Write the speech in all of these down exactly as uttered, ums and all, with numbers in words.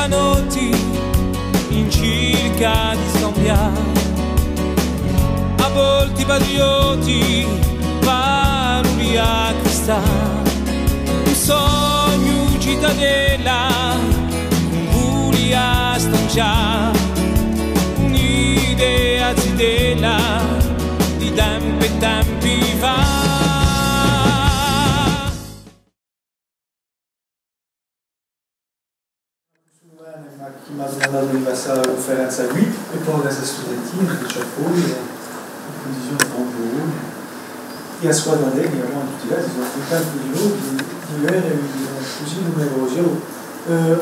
Notti in circa di scambià, à volti patriotti, valuri à acquistà, un sognu citadella, un vuli à stancià, un'idea zitella di tempi è tempi fà. Ma chì m'hà dumandatu di passà à a cunferenza quì, è po a Casa Studentina, chì ci accoglie, eh, in cundizioni troppu bone. È a squadra tecnica, bon, in tutti i casi, sò cuntentu di, di, di vede cusì numerosi. Allora, eh,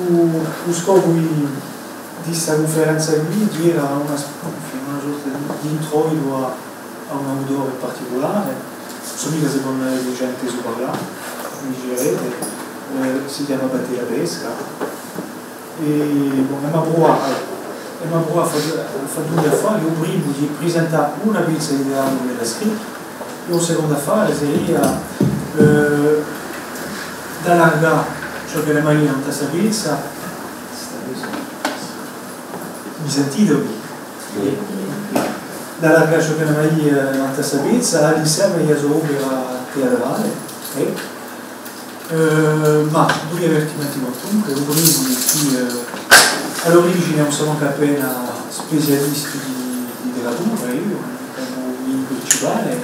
u, u scopu di, di sta cunferenza quì era una, una sorta di, di introitu à, à un autore particulare, ùn sò micca s'è vo n'avete digià intesu parlà, mi dicerete, eh, si chjama Battelapesca. È, bon, emu à pruvà, allora, emu à pruvà à fà, à fà dui affari. U primu hè di prisentà una pezza di teatru ch'ellu hà scrittu, è u secondu affare seria, eh, d'allargà ciò ch'ellu hè mai nant'à sta pezza. Mi sentite? D'allargà ciò ch'ellu hè mai, eh, nant'à sta pezza, à l'inseme di a so opera teatrale, eh. Eh, ma dui avvertimenti quantunque, u primu hè chì, eh, à l'origine ùn sò mancu appena specialistu di, di literatura, eiu, eh, cum'è principale.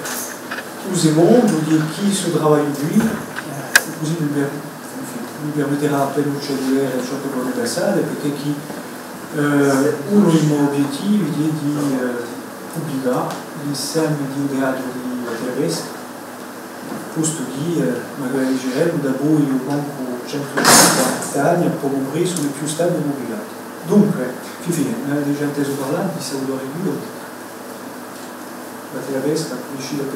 U secondu hè chì stu travagliu quì, eh, cusì mi per-, enfin, mi permetterà appinuccia di vede ciò chì vo ne pensate, perchè chì, eh, unu di i mo obiettivi hè di, eh, publicà l'inseme di u teatru di Battelapesca, postu chì, eh, magari diceremu, dapoi u bancu centu cinquanta anni, à pocu pressu, ùn hè più statu publicatu. Dunque, Fifì, n'avete digià intesu parlà di st'autore quì? Battelapesca, riescite à,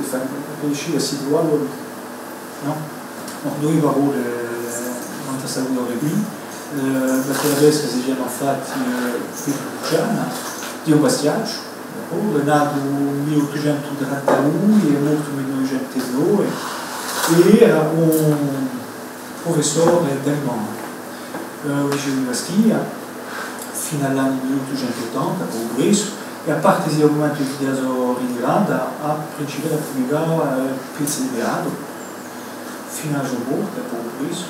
riescite à situà lu? Nò? Nò, dui parolle, eh, quant'à st'autore quì. Eh, Battelapesca si chjama infatti, eh, Petru Luciana, di u Bastiacciu, d'accordu? Hè natu in mille ottucentu trentadui è mortu in mille novecentu nove, è era un prufessore d'almanu, eh, à u liceu di Bastia, finu à l'anni mille ottucentu ottanta, pocu pressu, è à partesi da u mumentu di a so ritirata, hà principiatu à publicà, eh, pezzi di teatru, finu à a so morte, pocu pressu.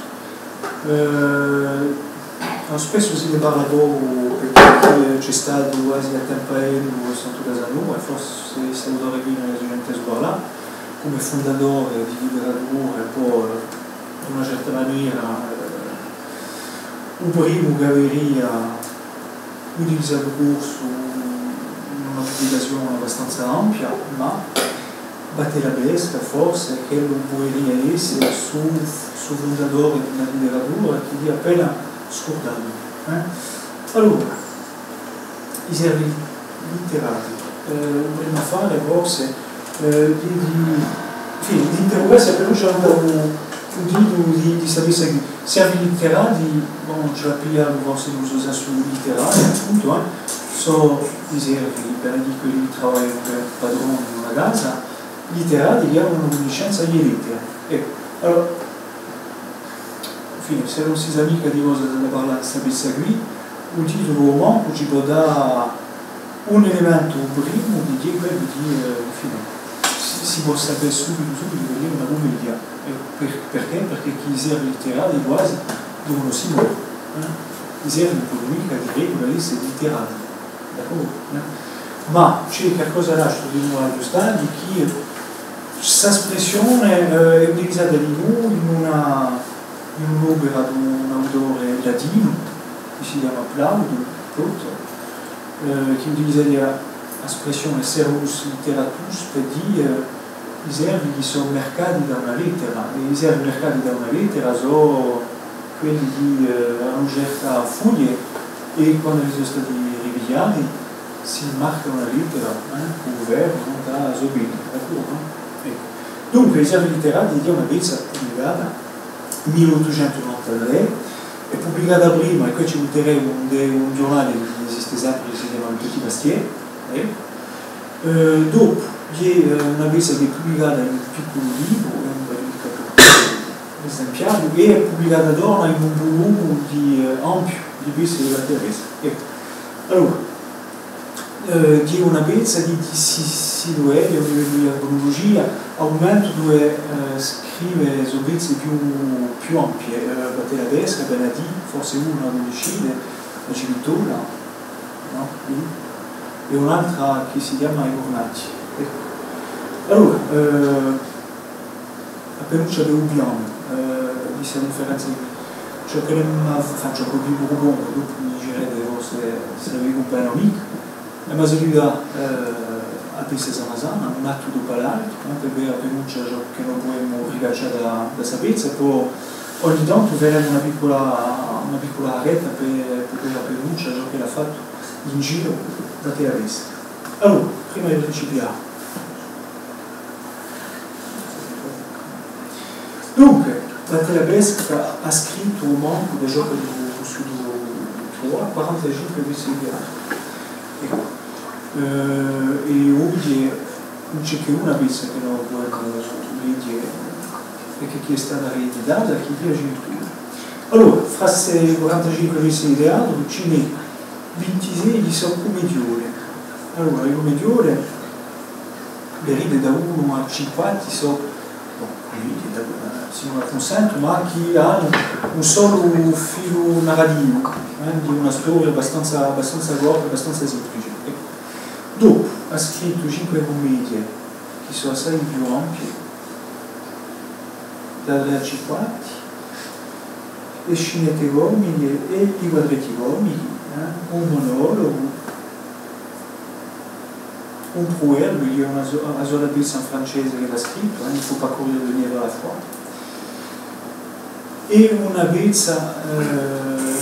Eh, spessu si ne parla pocu, perchè ci hè statu quasi à tempu à ellu Santu Casanova, è forse st'autore quì n'avete intesu parlà, cum'è fundatore di literatura, è po, eh, d'una certa manera, eh, u primu chì averia utilizatu u corsu in una publicazione abbastanza ampia, ma Battelapesca, forse, ch'ellu puderia esse stu, stu fundatore di una literatura chì hè appena scurdata, eh? Allora, i servi litterati. Eh, u primu affare, forse, eh, di, di, infine, di interrughassi appena c'era un, un titulu di, di sta pezza quì. Servi litterati, bon, ci l'hà pigliatu forse in u so sensu litterariu, appuntu, eh. Sò i servi, vale à dì quelli chì travaglianu per patroni in una casa, litterati chì anu una cunniscenza di e lettere. Eccu, allora, infine, s'ellu ùn si sà micca di cosa s'hà da parlà in sta pezza quì, u titulu o mancu ci pò dà un elementu primu di, di quellu di, eh, infine, si, si pò sapè subitu, subitu ch'ella hè una cummedia. È per-, perchè? Perchè chì i servi litterati quasi, duvunu simoni, eh? I servi ùn ponu micca di regula esse litterati. D'accordu, eh? Ma ci hè qualcosa d'altru chì ùn và ghjustatu, chì sta spressione, eh, hè utilizata di novu in una, in un'opera d'un autore latinu, chì si chjama Plautu, Plautu, eh, chì utilizava a spressione servus litteratus per dì, eh, i servi chì sò marcati da una lettera, è i servi marcati da una lettera sò quelli chì, eh, anu certi affari è quandu sò stati ripigliati, si marca una lettera, eh, cù u guvernu, nant'à a so bella, d'accordu, nò? Eccu. Dunque, i servi litterati hè una pezza publicata in mille ottucentu novantatrè, hè publicata prima, è quì ci vulteremu, in un ghjurnale chì esiste sempre, chì si chjama Le Petit Bastier, eh? Eh, dopu, hè, eh, una pezza chì hè publicata in un picculu libru, eh, ùn vogliu micca esempiaru, è hè publicata torna in un vulumu di, eh, ampiu, di pezzi di Battè a pesca. Eccu. Allora, eh, ghjè una pezza di, di si, si duv'elli, à u livellu di a cunulugia, à u mumentu duve, eh, scrive so pezze più, più ampie, eh, Battè a pesca, vene à dì, forse una, ùn dicite, a Civittola, nò? Quì. È un'altra chì si chjama I Curnacci. Eccu. Allora, eh, appinuccia per u pianu, eh, di sta cunferenza quì. Ciò ch'ellu m'hà, enfin, ciò ch'o vi prupongu, dopu mi dicerete forse s'è vi cunvene o micca, emu à salutà, eh, a pesca samasana, un attu dopu à l'altru, eh, per vede appinuccia ciò chì no pudemu ricaccià da, da sta pezza, è po ogni tantu faremu una piccula, una piccula arretta per, per vede appinuccia ciò ch'ellu hà fattu in giru da Battè a pesca. Allora, prima di principià, dunque, Battè a pesca hà scrittu, o mancu, da ciò ch'o possu truvà, quarantacinque pezzi di teatru. Eccu. Eh, è oghje ùn ci hè chè una pezza chì no pudemu leghje è chì, chì hè stata rieditata, chì hè a Civittola. Allora, fra sti quarantacinque pezzi di teatru, ci n'hè vintisei chì sò cummediole. Allora, e cummediole, vedite, da unu à cinque atti sò, bon, cum'è dite, da, eh, sinu à u cunsentu, ma chì anu un solu filu narrativu, eh, di una storia abbastanza, abbastanza corta, abbastanza simplice. Eccu. Dopu, hà scrittu cinque cummedie, chì sò assai più ampie, da trè à cinque atti, e scenette comiche è i quadretti comichi, eh, un monologu, un pruverbiu, chì hè una so-, a sola pezza in francese ch'ellu hà scrittu, eh, il faut pas courir derrière la foire. È una pezza, eh,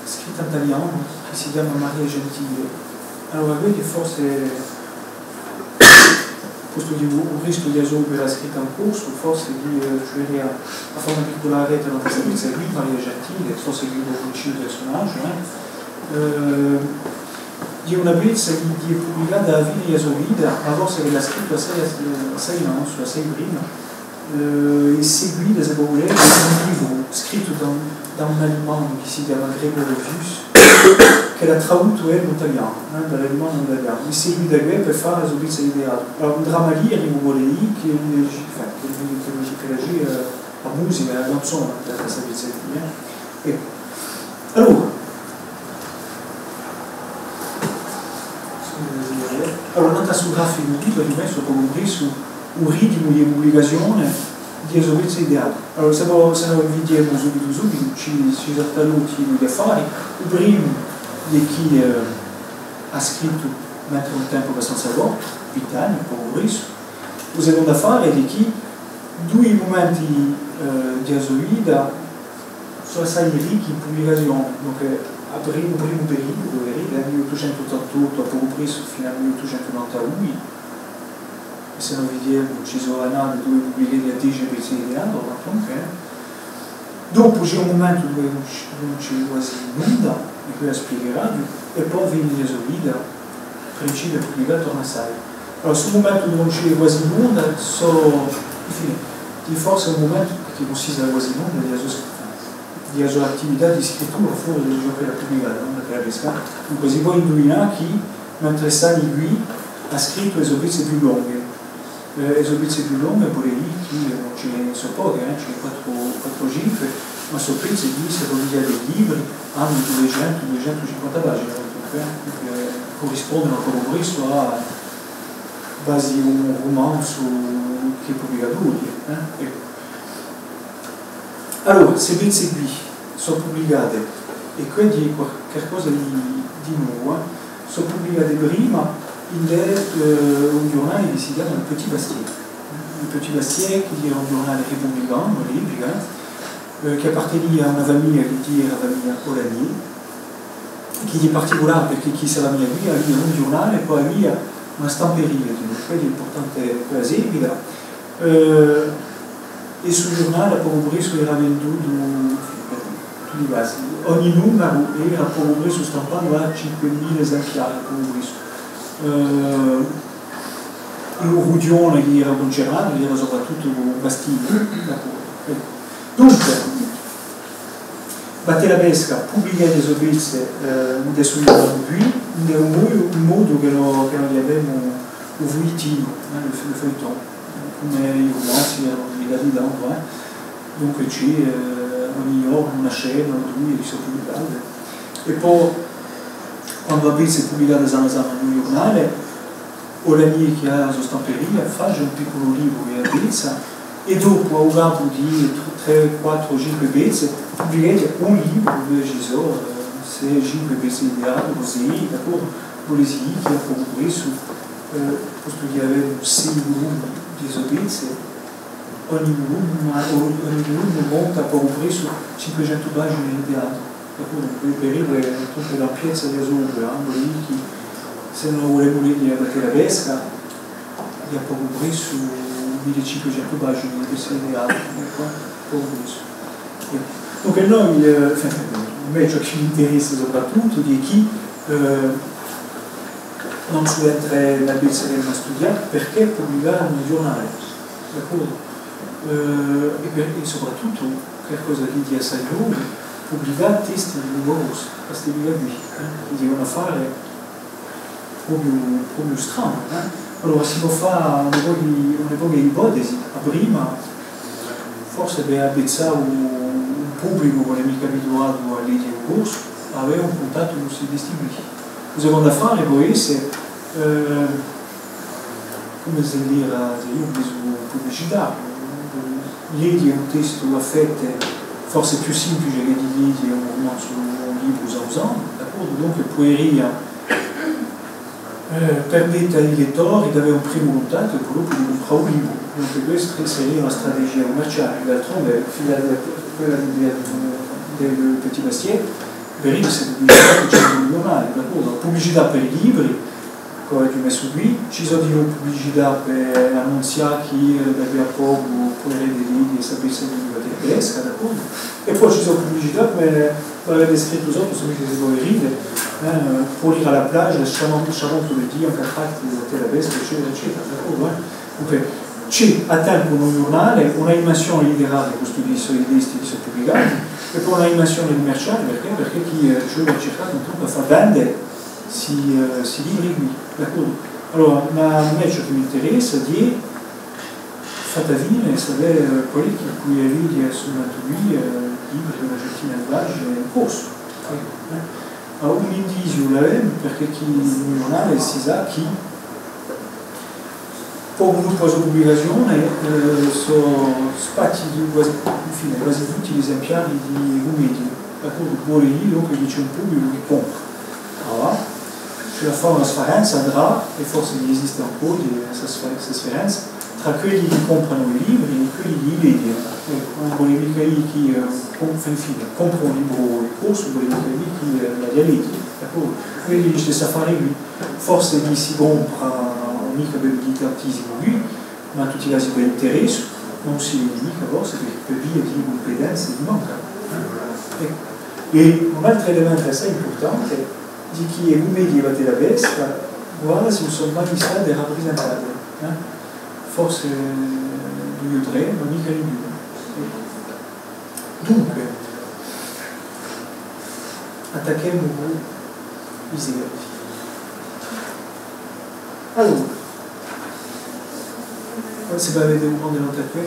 scritta in talianu, chì si chjama Maria Gentile. Allora, vedi, forse, postu chì u, u restu di a so opera hè scritta in corsu, forse chì, eh, ci vuleria à fà una piccula arretta nant'à sta pezza quì, Maria Gentile, forse chì vo cunniscite u persunagiu, eh. Eh, ghjè una pezza chì, chì hè publicata à a fine di a so vita, ma forse ch'ellu l'hà scritta assai, assai innanzu, assai prima. Eh, hè seguita, s'è vo vulete, da un libru scrittu da un, da un Alimanu chì si chjama Gregorovius, chì l'hà traduttu ellu in talianu, eh, da l'Alimanu in talianu. Hè seguita quì per fà a so pezza di teatru. Allora, un dramma liricu, vole dì, chì, enfin, chì, chì, chì, chì, eh, a musica, a canzona, per sta pezza quì, eh. Eccu. Allora, allora, nant'à stu graficu quì, aghju messu, pocu pressu, u ritimu di publicazione di e so pezze di teatru. Allora, s'è no, s'è no vidimu subitu, subitu, ci, ci saltanu tutti i affari. U primu hè chì, eh, hà scrittu, mentre un tempu abbastanza cortu, vint'anni, pocu pressu. U secondu affare hè chì dui mumenti, eh, di a so vita sò assai ricchi in publicazione, dunque, à pri-, u primu periudu, vedete, dal mille ottucentu ottantottu à pocu pressu finu à mille ottucentu novantanove, è s'è no vidimu, ci sò annate duve publicheti à dece pezzi di teatru, quantunque, eh. Dopu ci hè un mumentu duve ùn ci, ùn ci hè quasi nunda, è quì a spiegherà, è po a fine di a so vita, principia à publicà torna assai. Allora, stu mumentu duve ùn ci hè quasi nunda, sò, infine, hè forse un mumentu chì ùn si sà quasi nunda di a so, di a so attività di scrittura, forse di ciò ch'ellu hà publicatu, nò? Perchè a pesca, dunque, si pò induvinà chì, mentre st'anni quì, hà scrittu e so pezze più longhe. Eh, e so pezze più longhe, puru quì, eh, ùn ci n'hè, sò poche, eh, ci n'hè quattru, quattru o cinque, ma sò pezze chì, s'è vo pigliate i libri, anu duiecentu, duiecentucinquanta pagine, eh, dunque, eh, currispondenu à pocu pressu à guasi un rumanzu chì hè publicatu oghje, eh, eccu. Allora, ste pezze quì sò publicate, è quì ghjè qual-, qualcosa di, di novu, eh. Sò publicate prima in, eh, un ghjurnale chì si chjama Le Petit Bastia. Le Petit Bastia, chì era un ghjurnale republicanu à l'epica, eh, chì appartenia à una famiglia chì era a famiglia Aulagnier, chì hè particulare perchè chì sta famiglia quì avia un ghjurnale è po avia una stamperia, dunque hè impurtante per a seguita. Eh, è stu ghjurnale à pocu pressu era vendutu, tutti i casi, ogni numeru era à pocu pressu stampatu à cinquemila esemplari, à pocu pressu. Eh, è u rughjone chì era cunceratu, chì era soprattuttu Bastia, d'accordu. Eccu. Dunque, Vattelapesca publica e so pezze, eh, ind'è u so ghjurnale quì, ind'è un modu, un modu chì no, chì no chjamemu u fuittinu, eh, u feu-, u feuilleton, eh, cum'è i rumanzi eranu publicati tandu, eh. Dunque ci hè, eh, ogni ghjornu una scena o duie chì sò publicate. È po, quandu a pezza hè publicata sana sana in u ghjurnale, o l'amicu chì hà a so stamperia, face un picculu libru di a pezza, è dopu, à u capu di trè, quattru, cinque pezze, publichete un libru, induve ci sò, eh, sei, cinque pezze di teatru, o sei, d'accordu? Vulete dì chì à pocu pressu, eh, postu chì avemu sei volumi di so pezze, ogni volumu, o-, ogni volumu conta à pocu pressu cinquecentu pagine di teatru. D'accordu? Per, per ellu hè tutta a piezza di a so opera, eh, vole dì chì s'è no vulemu leghje Vattelapesca, hè à pocu pressu mille è cinquecentu pagine di pezzi di teatru, eccu, pocu pressu. Eccu. Dunque noi, eh, enfin, à mè ciò chì m'interessa soprattuttu hè chì, eh, ùn ci entre in a pezza ch'emu à studià, perchè publicà in un ghjurnale, d'accordu? Eh, è per, è soprattuttu, qualcosa di, di assai novu, publicà testi di Boris, questi libri quì, eh, chì devono fà propiu, propiu stranu, eh. Allora, si pò fà un pocu di, un pocu d'ipotesi. A prima, forse per avvizzà un, un publicu chì ùn hè micca abituatu à leghje in corsu, avè un cuntattu cù sti testi quì. Un secondu affare pò esse, eh, cum'è s'ellu era, s'è eiu facia publicità, leghje un testu à fette, forse più simplice chè di leghje un rumanzu o un libru sanu sanu, d'accordu? Dunque puderia, eh, permette à i lettori d'avè un primu cuntattu è po dopu di cumprà u libru. Dunque questa seria una strategia cummerciale, d'altronde, figlia di, quella di, di, di Petit Bastiet, per elli s'hè publicità chì ci hè un ghjurnale, d'accordu? Publicità per i libri, chì aghju messu quì, ci sò dinò publicità per annunzià chì, eh, da quì à pocu puderete leghje sta pezza di Vattelapesca, d'accordu? È po ci sò publicità, cum'è l'avete scrittu sottu, s'è micca si pò vede, eh, pour lire à la plage, charmante, charmante comédie, encastrati di Vattelapesca, eccetera, eccetera, d'accordu, eh? Dunque, ci hè à tempu in u ghjurnale un'animazione litteraria cù sti, sti testi chì sò publicati, è po un'animazione cummerciale, perchè? Perchè chì, eh, ci vole à circà intantu à fà vende sti, eh, sti libri quì, d'accordu? Allora, ma à mè ciò chì m'interessa hè, fatta fine, sapè, eh, quale hè chì pò leghje à stu mumentu quì, eh, libri d'una centina di pagine in corsu. Eh? Allora, un indiziu l'avemu, perchè chì in u ghjurnale si sà chì pocu dopu a so publicazione, eh, sò sparti quasi, infine, quasi tutti l'esempiari di Cumedie. D'accordu? Vole dì dunque chì ci hè un publicu chì compra. Allora, ci hè da fà una sfarenza trà, è forse chì esiste ancu oghje, sta sfa-, sta sfarenza, trà quelli chì compranu i libri è quelli chì i leghjenu. Eccu, ùn vole micca dì chì, eh, com-, infine, compra un libru in corsu, ùn vole micca dì chì, eh, l'hà da leghje, d'accordu? Quindi, stessu affare quì, forse chì si compra micca per u didattisimu quì, ma in tutti i casi per interessu, ùn si leghje micca forse per, per via di cumpetenze chì mancanu, eh? Eccu. È un altru elementu assai impurtante hè chì e cumedie di Vattelapesca quasi ùn sò mai state raprisentate, eh? Forse duie o trè, ma micca di più. Eccu. Dunque, attacchemu cù i servi. Allora, s'è vo avete dumande nant'à què,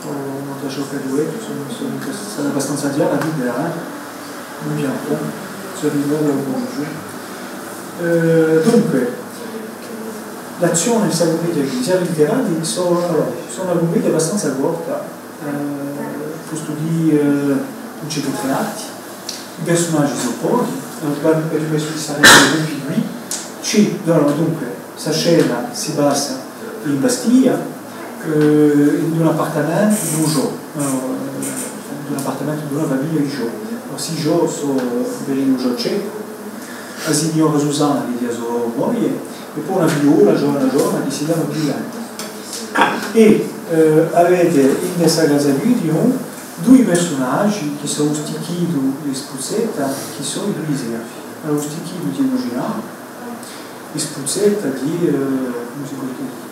o nant'à ciò ch'aghju dettu, sò, sò, sarà abbastanza chjara, ditela, eh? Ùn piangu, eh? Sò di novu, bonghjornu. Eh, dunque, l'azzione di sta cumedia quì, i servi litterati sò, allora, sò una cumedia abbastanza corta, eh, postu chì, eh, ùn ci hè chè trè atti, i persunaghji sò pochi, eh, per, per i persunaghji quì, ci hè, allora, dunque, sta scena si passa in Bastia, eh, in un appartamentu di un ghjò, eh, in un appartamentu di una famiglia di ghjò. Allora, sti ghjò sò, eh, per u ghjò Ceccu, a signora Susanna, chì hè a so moglie, è po una figliola, ghjovana ghjovana, chì si chjama Viviana. È, eh, avete in sta casa quì, dicemu, dui persunaghji chì sò u sticchitu è Spuzzetta, chì sò i dui servi. Allora, u sticchitu hè Lucianu, è Spuzzetta hè, eh, cumu si pò dì?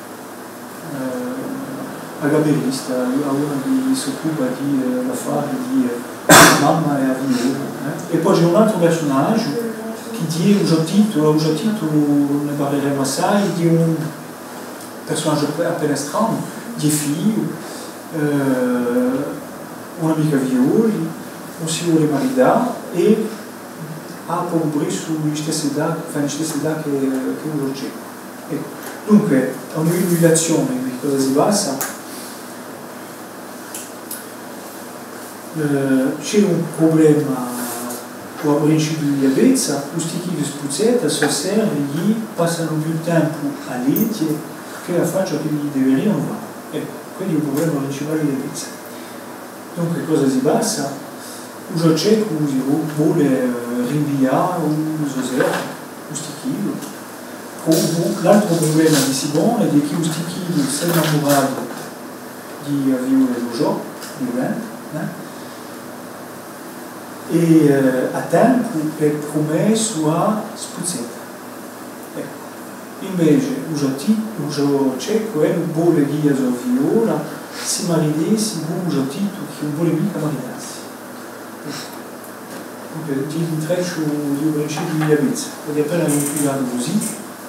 Eh, a caberista, a, una chì s'occupa di, eh, l'affari di, eh, mamma è a figliola, eh. È po ci hè un altru persunagiu chì hè u so titulu, u so titulu, ne parleremu assai, di un persunagiu appe-, appena stranu, di figliu, eh, ùn hà micca figlioli, ùn si vole marità è hà pocu pressu listessa età, enfin, listessa età chè, chè u so ceccu. Eccu. Dunque, a un'illuminazione, quì, cosa si passa? Eh, ci hè un prublema cù u principiu di a pezza, u stichigliu è a spuzzetta sò servi chì passanu più tempu à leghje chè à fà ciò ch'elli deverianu fà. Eccu, quessu hè u prublema principale di a pezza. Dunque, cosa si passa? U so ceccu si vo-, vole, eh, rinvià u so servu, u stichigliu. Cù, cù l'altru prublema chì si pone hè chì u stichigliu s'hè innamuratu di a figliola di u so, di Blanche, eh? È, eh, à tempu hè prumessu à a spuzzetta. Eccu. Invece, u so ti-, u so ceccu, eh, ùn vole chì a so figliola si maritessi cù u so titulu, chì ùn vole micca maritassi. Dunque, hè l'intrecciu di u principiu di a pezza, hè appena cumplicatu cusì,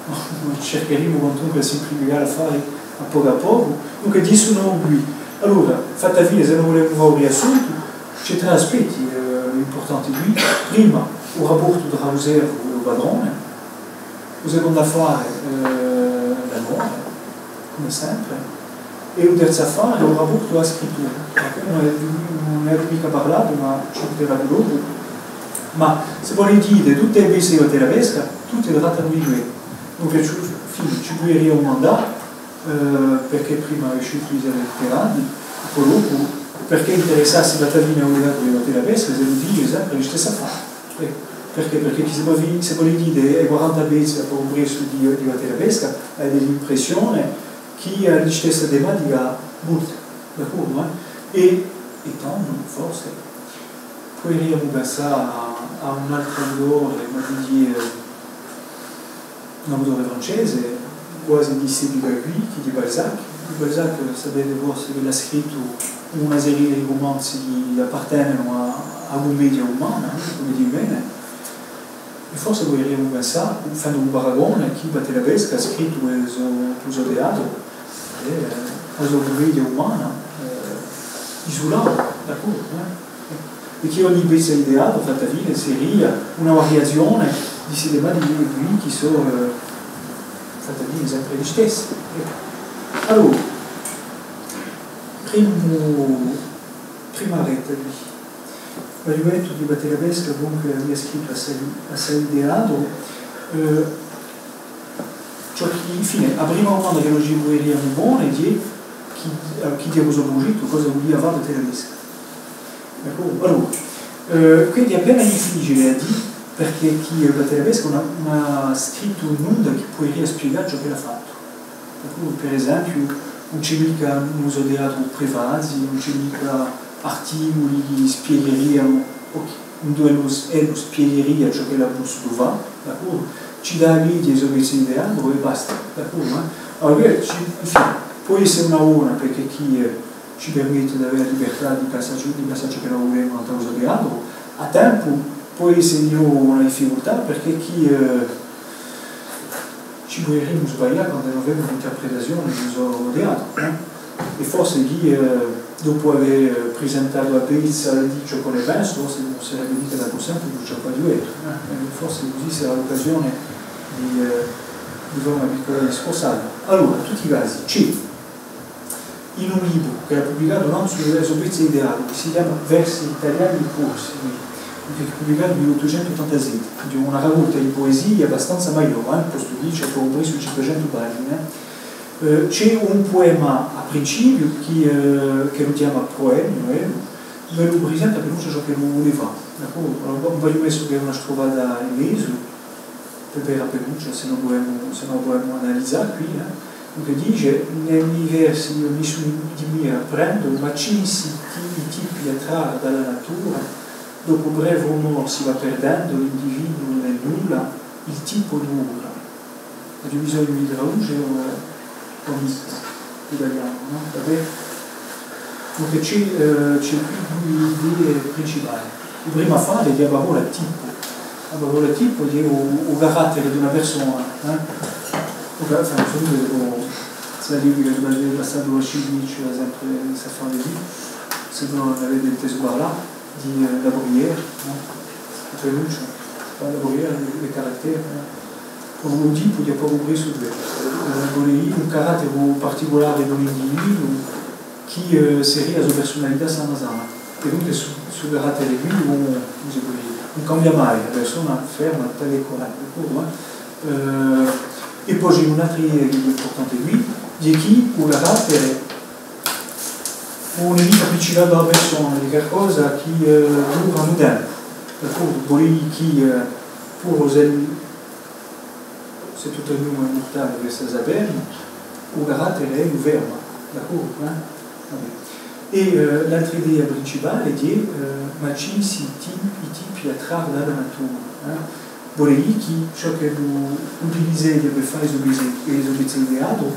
ma circheremu quantunque à simplificà l'affari à pocu à pocu. Dunque, di stu nomu quì. Allora, fatta fine, s'è no vulemu fà un riassuntu, ci hè trè aspetti, eh, impurtanti quì. Prima, u raportu trà u servu è u patrone, u secondu affare, eh, l'amore, cum'è sempre. È u terzu affare, u raportu à a scrittura. Eccu, ùn hè, ùn n'avemu micca parlatu, ma ci videremu dopu. Ma s'è vo vulete, tutte e pezze di Vattelapesca, tutte trattanu di què. Dunque, ci, infine, ci puderia dumandà, eh, perchè prima avete sceltu Isabella Ferrandi, è po dopu, perchè interessassi à a fine à u teatru di Vattelapesca, s'ellu dice sempre listessi affari. Eccu, perchè, perchè chì s'è vo vi-, s'è vo vulete, hè quaranta pezze à pocu pressu di, di Vattelapesca, avete l'impressione chì hà listessa tematica moltu, d'accordu, eh? È, è tandu, forse, puderiamu pensà à, à un altru autore, ma di, eh, un autore francese, quasi di st'epica quì, chì hè Balzac. Balzac, sapete forse ch'ellu hà scrittu una seria di rumanzi chì appartenenu à, à a cummedia umana, eh, cum'è di mè. È forse puderiamu pensà, fendu un paragone, chì Vattelapesca hà scrittu u so, u so teatru, eh, a so cummedia umana, eh, isulata, d'accordu, eh? È chì ogni pezza di teatru, fatta fine, seria una variazione di sti tematichi quì chì sò, eh, fatta fine, sempre listessi. Eccu. Allora, primu, prima retta quì. L'aghju dettu chì Vattelapesca, dunque, avia scrittu assai, assai teatru, eh, Ciò chì, infine, a prima dumanda chì no ci puderiamu pone hè chì, eh, chì ghjè u so prughjettu, cosa vulia fà Vattelapesca. D'accordu? Allora, eh, quindi hè appena difficiule à dì, perchè chì, eh, Vattelapesca ùn hà, ùn hà scrittu nunda chì puderia spiegà ciò ch'ellu hà fattu. D'accordu? Per esempiu, ùn ci hè micca in u so teatru prefazi, ùn ci hè micca articuli chì spiegherianu, o chì induve ellu, ellu spiegheria ciò ch'ellu hà pussutu fà, d'accordu? Ci dà à leghje i so pezzi di teatru è basta, d'accordu, eh? Allora, ci, infine, pò esse una bona, perchè chì, eh, ci permette d'avè a libertà di pensà ciò, di pensà ciò chì no vulemu nant'à u so teatru, à tempu pò esse di novu una difficultà, perchè chì, eh, ci puderiamu sbaglià quandu no femu l'interpretazione di u so teatru, eh? È forse chì, eh, dopu avè, eh, prisentatu a pezza è dì ciò ch'o ne pensu, forse ùn sarebbe micca tantu semplice ciò ch'aghju dettu, eh? È forse cusì sarà l'occasione di, eh, di fà una piccula discursata. Allora, in tutti i casi, ci hè in un libru ch'ellu hà publicatu, un annu, sù e so pezze di teatru, chì si chjama Versi italiani corsi, chì hè publicatu in mille ottucentu ottantasette, hè una raccolta di puesie abbastanza maiò, eh, postu chì ci hè pocu pressu cinquecentu pagine, eh. Eh, ci hè un puema à principiu chì, eh, ch'ellu chjama Proemio, eh, induve ellu prisenta appena ciò ch'ellu vole fà, d'accordu? Allora, ùn v'aghju messu chè una strufata in mezu, per, per appena, s'è no vulemu, s'è no vulemu analizà quì, eh. Dunque dice, nei miei versi io mi su-, di mira prendo, ma cinsi ti-, i tipi à trarre dalla natura, dopo breve rumor si va perdendo, l'individuo nel nulla, il tipo dura. Aghju bisognu di traduce o, o micca? L'italianu, nò? Vabbè. Dunque, ci hè, eh, ci hè quì dui idee principali. U primu affare hè a parolla tippu. A parolla tippu hè u, u carattere d'una persona, eh? U ca-, enfin, insomma, bon, s'è avete passatu à u liceu, ci hè sempre st'affare quì, s'è vo ùn avete intesu parlà di, eh, la bruyère, eh? Cioè, la bruyère, u carattere, eh? U tippu hè pocu pressu, eh, vole dì un carattere particulare d'un individuu chì, eh, seria a so persunalità sana sana. È dunque stu, stu carattere quì ùn, ùn si pò dì, ùn cambia mai, a persona ferma tale è quale, d'accordu, eh? Eh, è po ci hè un altru chì hè impurtante quì, hè chì u carattere ùn hè micca appiccicatu à a persona, hè qualcosa chì, eh, dura un tempu, d'accordu? Vole dì chì, eh, puru s'è S'è tuttu ognunu hè murtale, quessa a sapemu, u carattere hè u ferma, d'accordu, eh? Vabbè. È, eh, l'altra idea principale hè, eh, ma ci si ti-, i tippi à trarre da a natura, eh? Vole dì chì ciò ch'ellu utilizzeghja per fà i so pezzi, i so pezzi di teatru,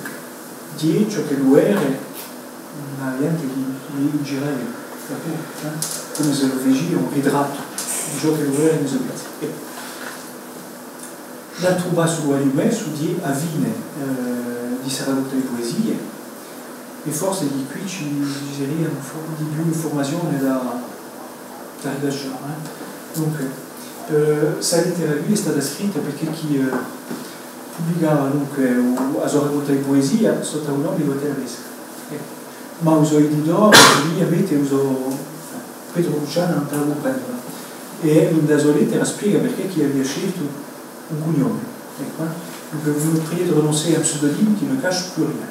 hè ciò ch'ellu era, una ghjente chì, chì li girava, d'accordu, eh? Cum'è s'ellu facia un ritrattu di ciò ch'ellu era in i so pezzi. È L'altru passu ch'aghju messu hè a fine, eh, di sta raccolta di puesie, è forse di quì ci, ci seria un fo-, di più infurmazione da, da rilascià, eh. Dunque, eh, sta lettera quì hè stata scritta perchè chì, eh, publicava, dunque, u, a so raccolta di puesie sottu à u nome di Battè la pesca. Eccu. Ma u so editore, lì, avete u so, Petru Luciani ùn t'hà da cumprende. È in a so lettera spiega perchè chì avia sceltu un cugnome. Eccu, eh. Donc, vous me priez de renoncer à un pseudonyme qui ne cache plus rien.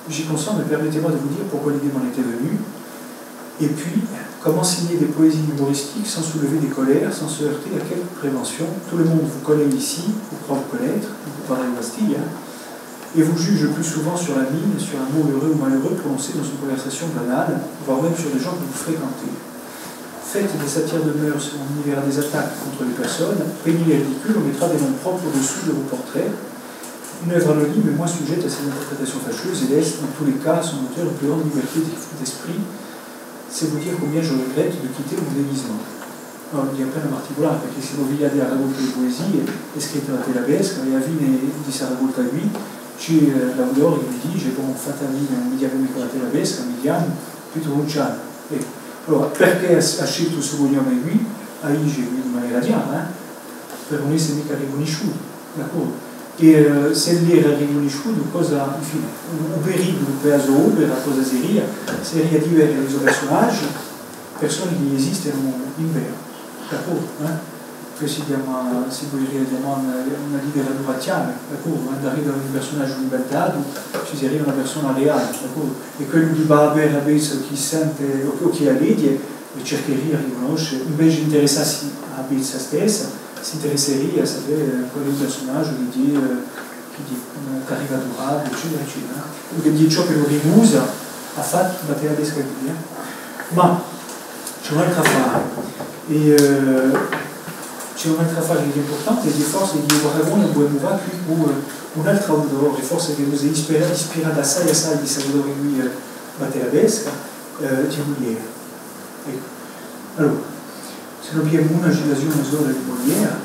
J'y consens, mais permettez-moi de vous dire pourquoi l'idée m'en était venue. Et puis, comment signer des poésies humoristiques sans soulever des colères, sans se heurter à quelque prévention ? Tout le monde vous connaît ici, ou croit vous connaître, vous parlez de Bastille, hein, et vous juge plus souvent sur la mine, sur un mot heureux ou malheureux prononcé dans une conversation banale, voire même sur des gens que vous fréquentez. Faites des satires de mœurs, on y verra des attaques contre les personnes, peignez les ridicules, on mettra des noms propres au-dessous de vos portraits. Une œuvre anonyme est moins sujette à ces interprétations fâcheuses et laisse, dans tous les cas, à son auteur une plus grande liberté d'esprit. C'est vous dire combien je regrette de quitter mon déguisement. Allora, hè appena particulare, perchè s'è vo pigliate a raccolta di puesie, hè scritta da Battè la pesca, è à a fine di sta raccolta quì, ci hè, eh, l'autore chì mi dice, bon, fatta a fine, ùn mi chjamu micca Battè la pesca, mi chjamu Petru Luciani. Eccu. Allora, perchè hà, hà sceltu stu cugnome quì? A dice quì in manera chjara, eh? Per ùn esse micca ricunnisciutu, d'accordu? È, eh, s'ellu era ricunnisciutu, cosa, infine, u, u periculu per a so opera, cosa seria? Seria di vede i so persunaghji, persone chì esistenu in veru, d'accordu, eh? Chì si chjama, si puderia chjamà una, una literatura chjave, d'accordu? Andariate à un persunaghju inventatu, ci seria una persona reale, d'accordu? È quellu chì và à vede a pezza, chì sente, o, o chì a leghje, è circheria di cunnosce, invece d'interessassi à a pezza stessa, s'interesseria à sapè, eh, quale hè u persunaghju chì hè, eh, chì hè, eh, caricaturatu, eccetera, eccetera. Dunque, hè ciò chì u ricusa hà fattu Battè la pesca quì, eh. Ma ci hè un altru affare, è, eh, ci hè un altru affare chì hè impurtante, è chì forse chì u paragone u pudemu fà quì cù, eh, un altru autore, forse chì vo site ispira-, ispirati assai, assai di st'autore quì, eh, Battè la pesca, eh, di Molière. Eccu. Allora, s'è no pigliemu una citazione sola di Molière,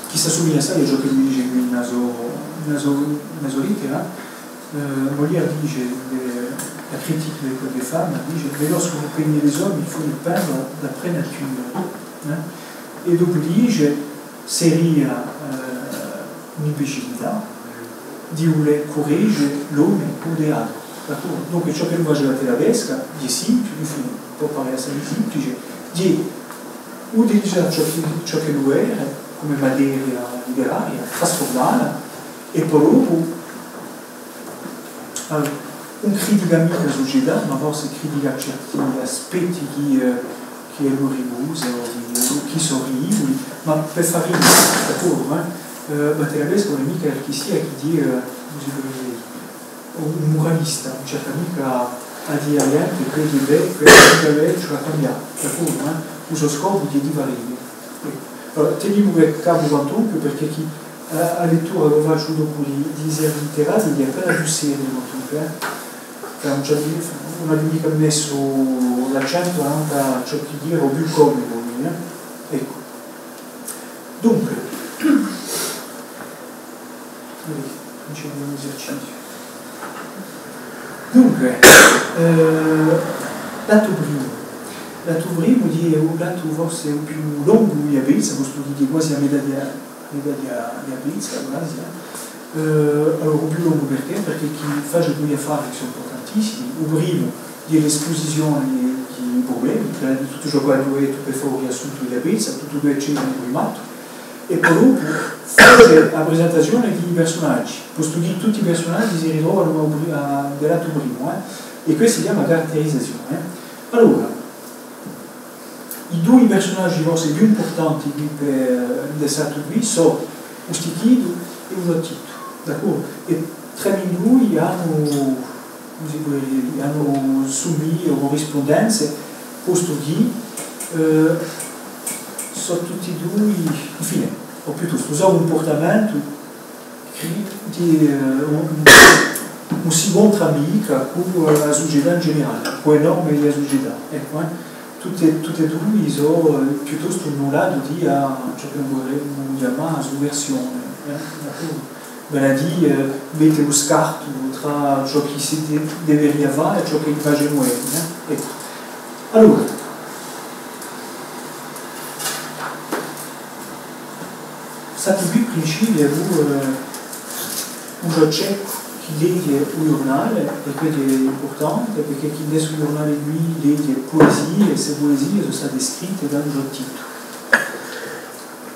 chì s'assumiglia assai à ciò ch'ellu dice quì in a so, in a so, in a so lettera, eh, Molière dice, eh, la critique de l'école des femmes, dice, mais lorsque vous peignez les hommes, il faut les peindre d'après nature. Eh? È dopu dice, seria, eh, un'imbecillità di vulè curreghje l'omu cù u teatru. D'accordu? Dunque, ciò ch'ellu face Battè la pesca, hè simplice, infine, pò parè assai simplice, hè utilizà ciò chì, ciò ch'ellu era cum'è materia literaria, trasfurmalla, è po dopu Allora, ùn critica micca a sucetà, ma forse critica certi aspetti chì, eh, chì ellu ricusa, o chì, o chì sò ridiculi, ma per fà ridere, d'accordu, eh? Eh, Battè la pesca ùn hè micca qualchissia chì hè, eh, cumu si pò dì, un muralista, ùn cerca micca à dì à a ghjente, vedi bè, quessu hè micca bè, ci hè da cambià, d'accordu, eh? U so scopu hè di fà ridere. Eccu. Allora, tenimu capu quantunque, perchè chì, eh, a lettura ch'o facciu dopu di, di i servi litterati hè appena più seria, quantunque, eh. Cioè, ùn ci hè di, Ùn aghju micca messu l'accentu, ma ancu ciò chì era u più comicu, eh? Eccu. Dunque, allez, cuminciemu un eserciziu. Dunque, eh, l'attu primu. L'attu primu hè u, l'attu forse u più longu di a pezza, postu chì hè quasi a metà di a, a metà di a, di a pezza, quasi, eh. Eh, allora, u più longu perchè? Perchè chì face dui affari chì sò impurtantissimi. U primu, hè l'espusizione di, di i prublemi, cioè di tuttu ciò chì aghju dettu per fà u riassuntu di a pezza, tuttu ciò chì c'hè in u primu attu, è po dopu face a presentazione di i persunaghji, postu chì tutti i persunaghji si ritrovanu à u pri-, à, di l'attu primu, eh, è quessa si chjama caratterizazione, eh. Allora, i dui persunaghji forse più impurtanti quì per, eh, in st'attu quì sò u Stichiddu è u Ghjottittu, d'accordu? È trà di dui anu, cumu si pò dì, anu sumiglie o curispundenze, postu chì, eh, sò tutti è dui, infine, o piuttostu, u so cumpurtamentu cri-, di, eh, ùn, ùn si cuntra micca cù, eh, a sucetà in generale, cù e norme di a sucetà. Eccu, eh. Tutti, tutti è dui sò, eh, piuttostu in u latu di a, ciò chì no puderemu chjamà a suversione, eh, d'accordu? Vale à dì, eh, mette u scartu trà ciò chì si de-, deveria fà è ciò chì facemu oghje, eh? Eccu. Allora, st'attu quì principia cù, eh, u Ghjò Ceccu chì leghje u ghjurnale, è quessu hè impurtante, perchè chì in stu ghjurnale quì leghje puesie, è ste puesie sò state scritte da u Ghjottittu.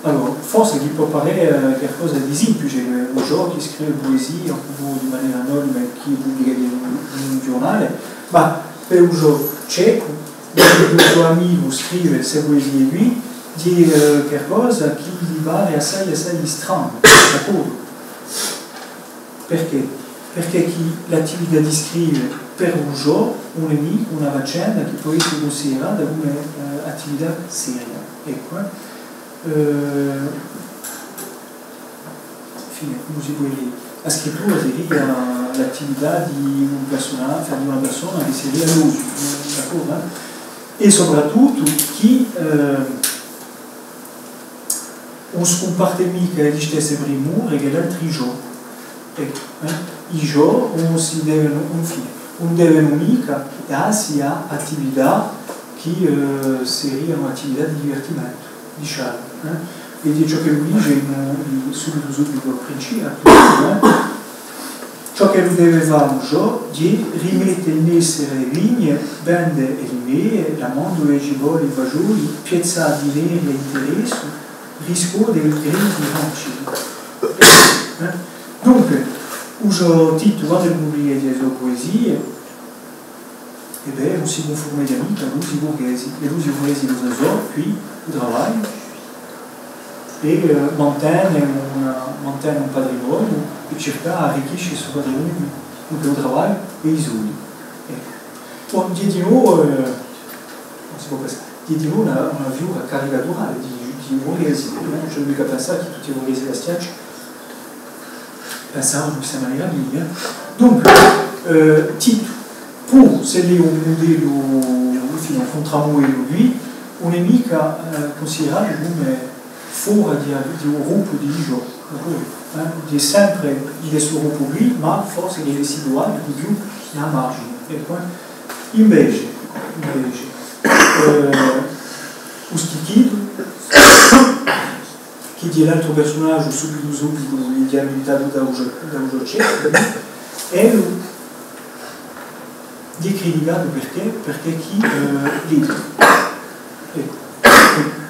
Allora, forse chì pò parè, eh, qualcosa di simplice, eh, u Ghjò chì scrive puesie, o di manera anonima, è chì publica in un, in un ghjurnale, ma per u Ghjò Ceccu, quandu u so amicu scrive ste puesie quì, hè, eh, qualcosa chì li pare assai, assai stranu, d'accordu? Perchè? Perchè chì l'attività di scrive per u Ghjò ùn hè micca una faccenda chì pò esse cunsiderata cum'è, eh, attività seria. Eccu, eh. Eh, infine, cumu si pò dì, a scrittura seria l'attività di un persona-, di una persona chì seria l'ocu, eh, d'accordu, eh? È soprattuttu chì, eh, ùn scumparte micca di e stesse primure chè l'altri Ghjò. Eccu, eh? I Ghjò ùn si devenu, infine, ùn devenu micca dassi à attività chì, eh, serianu attività di divertimentu, dicemu, eh? È hè ciò ch'ellu dice in, in, subitu, subitu à u principiu, eh? Ciò ch'ellu deve fà u Ghjò, hè rimette in essere e vigne, vende e limee, la mandule, e cipole, i fasgioli, piazzà dinari à interessu, riscuote i crediti francesi. Eh? Dunque, u Ghjò Tittu, quand'ellu publica e so puesie, è bè, ùn si cunfurma micca cù i burdesi. È i burdesi cosa sò, quì, u travagliu, è, eh, mantene un, mantene un patrimoniu è circa à arricchisce stu patrimoniu, dunque u travagliu è i soldi. Eccu. Bon, hè dinò, eh, ùn si pò pensà, hè dinò una, una fiura caricaturale di, di u burdesi, eh, ùn ci hè micca à pensà chì tutti i burdesi bastiacci pensavanu in questa manera quì, eh. Dunque, eh, Tittu, puru s'ellu hè un mudellu, infine, un cuntramudellu quì, ùn hè micca, eh, cunsideratu cum'è fora di, di u gruppu di i Ghjò, d'accordu? Eh? Hè sempre in stu gruppu quì, ma forse ch'ellu hè situatu di più à margine. Eccu, eh. Invece, invece, eh, u Stichiddu, chì hè l'altru persunagiu subitu, subitu, chì hè inventatu da u Ghjò-, da u Ghjò Ceccu, ellu hè criticatu perchè? Perchè chì, eh, leghje. Eccu.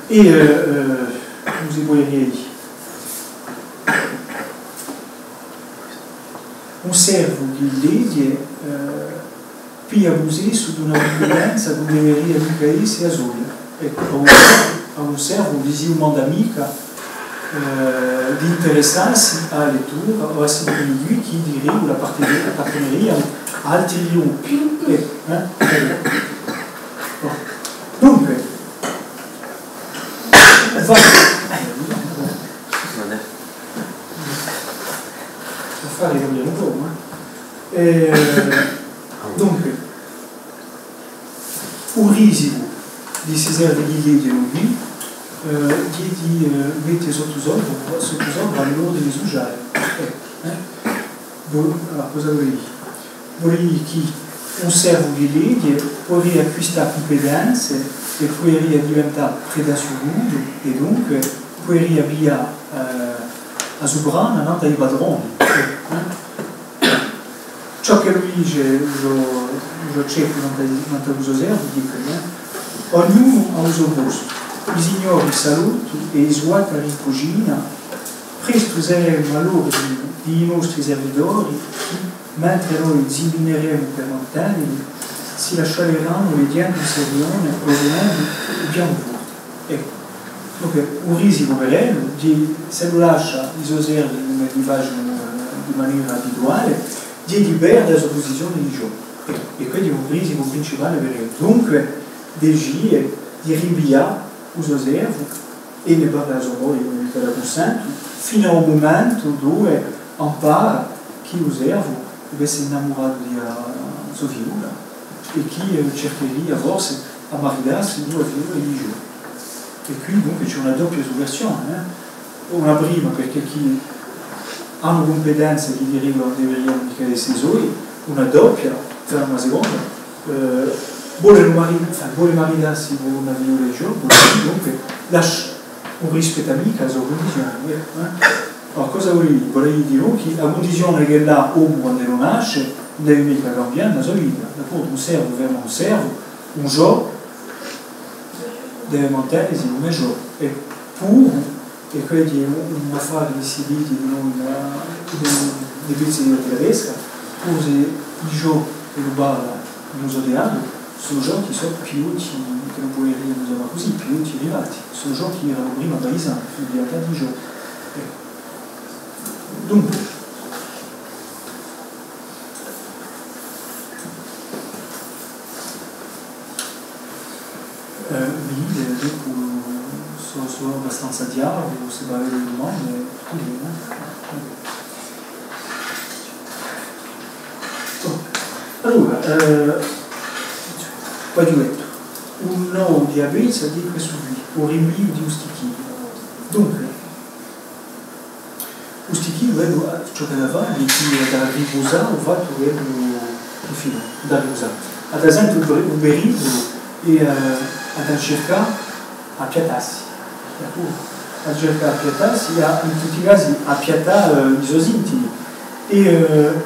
È, eh, eh, cumu si pò dì? Un servu chì leghje, eh, piglia pussessu d'una cumpetenza chì ùn deveria micca esse a soia. Eccu, à un, à un servu ùn si dumanda micca, eh, d'interessassi à a lettura o à sti libri quì chì di regula appartene-, appartenerianu à altri gruppi. Eccu, eh? Bon. Dunque, va-, eh, l'affare cambia un pocu, eh? Eh, dunque, L'utilizzu di sti servi di leghje quì, eh, di, di, eh, mette sottu sopra, sottu sopra à l'ordine suciale. Eh, eh? Vo-, allora, cosa vole dì? Vole dì chì un servu di leghje puderia acquistà cumpetenze è puderia diventà prete à u so contu è dunque puderia piglià, eh, a suprana nantu à i patroni. Eh? Ciò ch'ellu dice, u so, u so ceffu nantu à, nantu à u so servu, dice, eh? Ognunu à u so postu, i signori in salottu è i sguattari in cucina, prestu seremu à l'ordine di i nostri servitori, chì, mentre noi zimbineremu per manteneli, si lascialeranu leghjendu in sarione o leghjendu u pianu forte. Eccu. Dunque, u risicu per ellu, di, s'ellu lascia i so servi cum'elli facenu, eh, di manera abituale, di, di perde a so pusizione di ghjò. È, è quessu hè u risicu principale per ellu. Dunque, decide di ripiglià u so servu, è ne parla à a so moglia, chì ùn hè micca d'accunsentu, finu à u mumentu duve ampara chì u servu avessi innamuratu di a so figliula è chì, eh, circheria forse à maridassi cù a figliula di ghjò. È quì dunque ci hè una doppia suvversione, eh? Una prima perchè chì anu cumpetenze chì deverianu, deverianu micca esse soi, una doppia, cioè una seconda, eh, vole mari-, enfin, vole maridassi cù una figliula di ghjò, vole dì, dunque, lascia, ùn rispetta micca a so cundizione, eh? Allora, cosa vole dì? Vole dì, dunque, chì a cundizione ch'ellu hà omu quand'ellu nasce, ùn deve micca cambià in a so vita, d'accordu? Un servu fermu à un servu, un ghjò deve mantenesi cum'è ghjò, è puru È quindi un, un affare chì si vede in un, in un, in i pezzi di Orti di a Pesca, puru s'è i ghjò chì parla in u so teatru, sò ghjò chì sò più vechji, chì ùn puderia, insomma, cusì, più vechji arrivati, sò ghjò chì eranu prima paisani, sò diventati ghjò. Eccu. Dunque, Eh, oui, eh, dunque, sò, sò abbastanza chjaru, s'è vo avete dumande, eh, allora, eh, quale hè u nomu di a pezza, hè questu quì, u rinviu di u sticchitu. Dunque, u sticchitu, eh, ciò ch'ellu hà da fà, hè chì hà da ricusà u fattu ch'ellu, infine, hà da ricusà. Hà da sente u peri-, u periculu è, eh, hà da circà à piattassi. D'accordu? Hà da circà à piattassi, è à, in tutti i casi, à piattà, eh, i so sintimi. È, eh,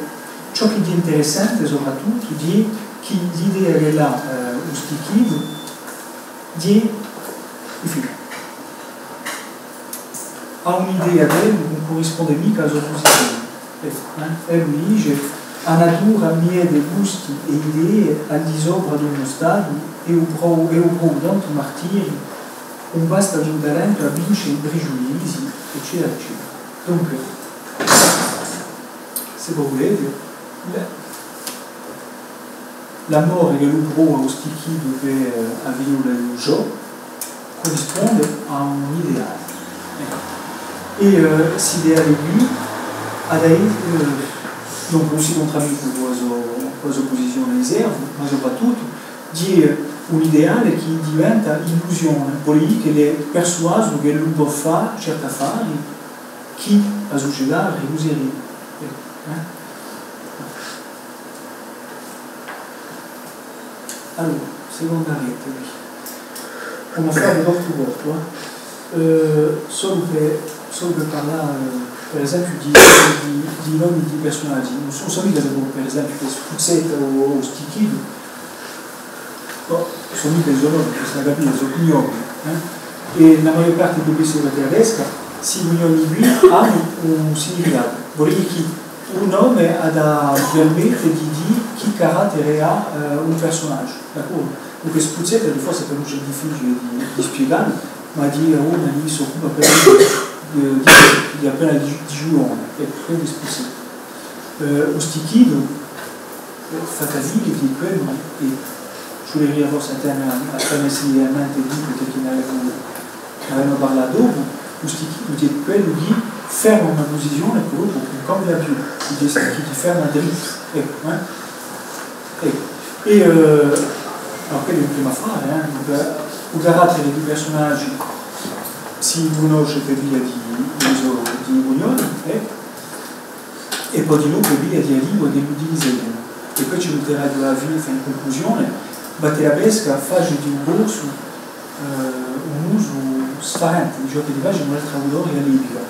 ciò chì hè interessante, soprattuttu, hè chì l'idea ch'ellu hà, eh, u sticchitu, hè, infine, hà un'idea d'ellu chì ùn currisponde micca à a so pusizione. Eccu, eh? Ellu dice, a natura mi dà gusti è idee al di sopra d'ogni statu, è eiu provu, è eiu provu tantu martiri, ùn basta u mo talentu à vince i pregiudizii, eccetera, eccetera. Dunque, s'è vo vulete, bè, l'amore ch'ellu prova u sticchitu per, eh, a figliula di u ghjò currisponde à un ideale. Eccu. È, eh, st'ideale quì, hà da esse, eh, dunque, ùn si cuntrametti cù a so, cù a so pusizione di servu, ma soprattuttu, hè un ideale chì diventa illusione, vole dì ch'ellu hè persuasu ch'ellu pò fà certi affari chì a sucetà ricuseria. Eccu, eh? Allora, seconda rete, quì. Ùn affari cortu cortu, eh. Eh, solu per, solu per parlà, eh, per esempiu, di, di, di nomi di persunaghji. Ùn sò, ùn sò micca s'è vo, per esempiu, per Spuzzetta o, o Sticchitu. Bò, sò micca i so nomi, sò, avete capitu, sò cugnomi, eh? È in a maiò parte di i pezzi di Orti di a Pesca, sti cugnomi quì anu un significatu. Vole dì chì un nome hà da permette di dì chì carattere hà, eh, un persunaghju, d'accordu? Dunque Spuzzetta, forse per noi hè difficiule di, di spiegà, ma hè una chì s'occupa per, eh, di, di appena di, di ghjuvoni, eccu, quindi Spuzzetta. Eh, u Sticchitu, eh, fate à dì chì quellu chì ci vuleria forse à tene, à tene à mente, perchè chì n'avemu, n'avemu parlatu dopu, u Sticchitu hè quellu chì ferma una pusizione è po dopu ùn cambia più, chì, chì ti ferma drittu, eccu, eh? Eccu. È, eh, Allora, quellu hè in prima fase, eh, dunque, u carattere di i persunaghji si cunnosce per via di, di, di i cugnomi, eccu. È po dinù per via di a lingua ch'elli utilizzanu. È quì ci vulteraghju à fà in cunclusione, Battè la pesca face di u corsu, eh, un usu sfarente di ciò ch'elli facenu l'altri autori à l'epica.